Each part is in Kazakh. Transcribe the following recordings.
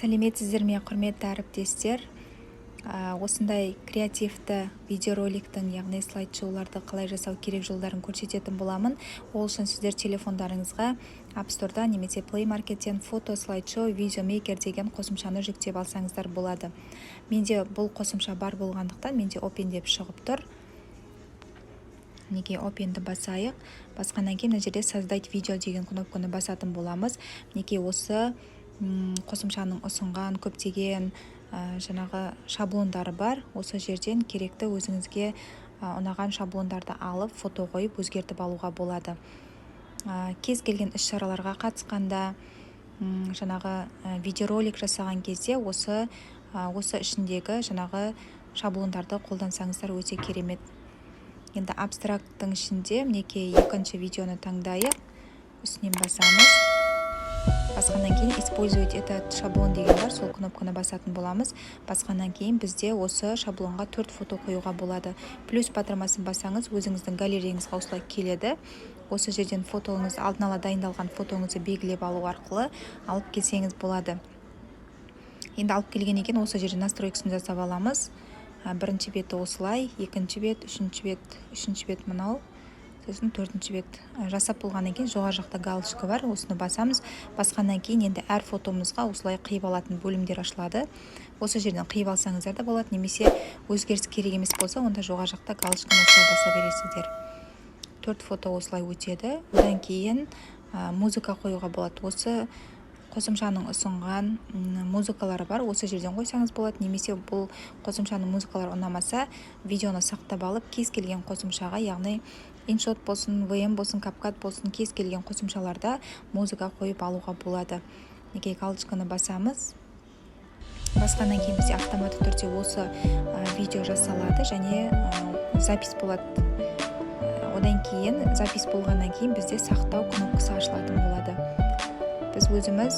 Сәлеметсіздер ме, құрметті әріптестер! Осындай креативті видеороликтің, яғни слайд-шоуларды қалай жасау керек жолдарын көрсететін боламын. Ол үшін сіздер телефондарыңызға App Store'дан немесе Play Market'тен фото слайд-шоу Video Maker деген қосымшаны жүктеп алсаңыздар болады. Менде бұл қосымша бар болғандықтан, менде Open деп шығып тұр. Мінекей, Openді басайық. Басқаннан кейін мына жерде «Создать видео» деген кнопканы басатын боламыз. Мінекей, осы қосымшаның ұсынған көптеген жаңағы шаблондары бар. Осы жерден керекті, өзіңізге ұнаған шаблондарды алып, фото қойып, өзгертіп алуға болады. Кез келген іс шараларға қатысқанда, жаңағы видеоролик жасаған кезде осы ішіндегі жаңағы шаблондарды қолдансаңыздар, өте керемет. Енді абстракттың ішінде, мінекей, екінші видеоны таңдайық, үстінен басамыз. Басқаннан кейін «Использовать этот шаблон» деген бар, сол кнопканы басатын боламыз. Басқаннан кейін бізде осы шаблонға төрт фото қоюға болады. Плюс батырмасын бассаңыз, өзіңіздің галереяңызға осылай келеді. Осы жерден фотоңыз, алдын ала дайындалған фотоңызды белгілеп алу арқылы алып келсеңіз болады. Енді алып келгеннен кейін осы жерде настройкасын жасап аламыз. Бірінші беті осылай, екінші бет, үшінші бет, үшінші бет мынау, сосын төртінші бет. Жасап болғаннан кейін жоғары жақта галочка бар, осыны басамыз. Басқаннан кейін енді әр фотомызға осылай қиып алатын бөлімдер ашылады. Осы жерден қиып алсаңыздар да болады немесе өзгеріс керек емес болса, онда жоғары жақта галочканы осылай баса бересіздер. Төрт фото осылай өтеді. Одан кейін музыка қоюға болады. Осы қосымшаның ұсынған музыкалары бар, осы жерден қойсаңыз болады немесе бұл қосымшаның музыкалары ұнамаса, видеоны сақтап алып, кез келген қосымшаға, яғни InShot болсын, VM болсын, CapCut болсын, кез келген қосымшаларда музыка қойып алуға болады. Мінекей, галочканы басамыз. Басқаннан кейін бізде автоматты түрде осы видео жасалады және запись болады. Одан кейін, запись болғаннан кейін, бізде сақтау кнопкасы ашылатын болады. Біз өзіміз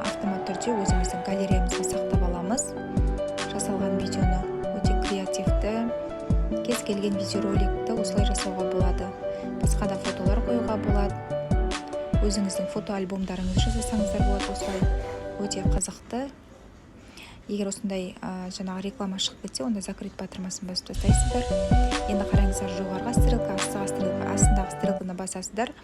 автоматты түрде өзіміздің галереямызға сақтап аламыз жасалған видеоны. Өте креативті, кез келген видеороликті осылай жасауға болады. Басқа да фотолар қоюға болады, өзіңіздің фото альбомдарыңызды жасасаңыздар болады осылай. Өте қызықты. Егер осындай жаңағы реклама шығып кетсе, онда «Закрыть» батырмасын басып тастайсыздар. Енді қараңыздар, жоғарғы стрелка, астыңғы стрелка, астындағы стрелканы басасыздар.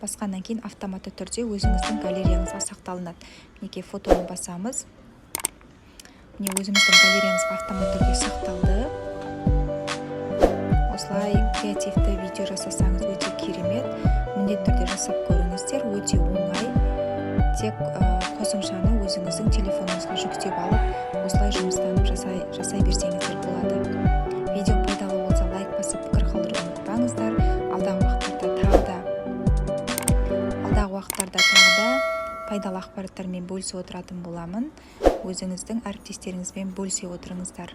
Басқаннан кейін автоматты түрде өзіңіздің галереяңызға сақталынады. Мінекей, фотоны басамыз. Міне, өзіміздің галереямызға автоматты түрде сақталды. Осылай креативті видео жасасаңыз, өте керемет. Міндетті түрде жасап көріңіздер, өте оңай. Тек қосымшаны өзіңіздің телефоныңызға жүктеп алып, осылай жұмыстанып жасай берсеңіздер болады. Видео пайдалы болса, лайк басып, пікір қалдыруды ұмытпаңыздар. Алдағы уақыттарда тағы да пайдалы ақпараттармен бөлісіп отыратын боламын. Өзіңіздің әріптестеріңізбен бөлісе отырыңыздар.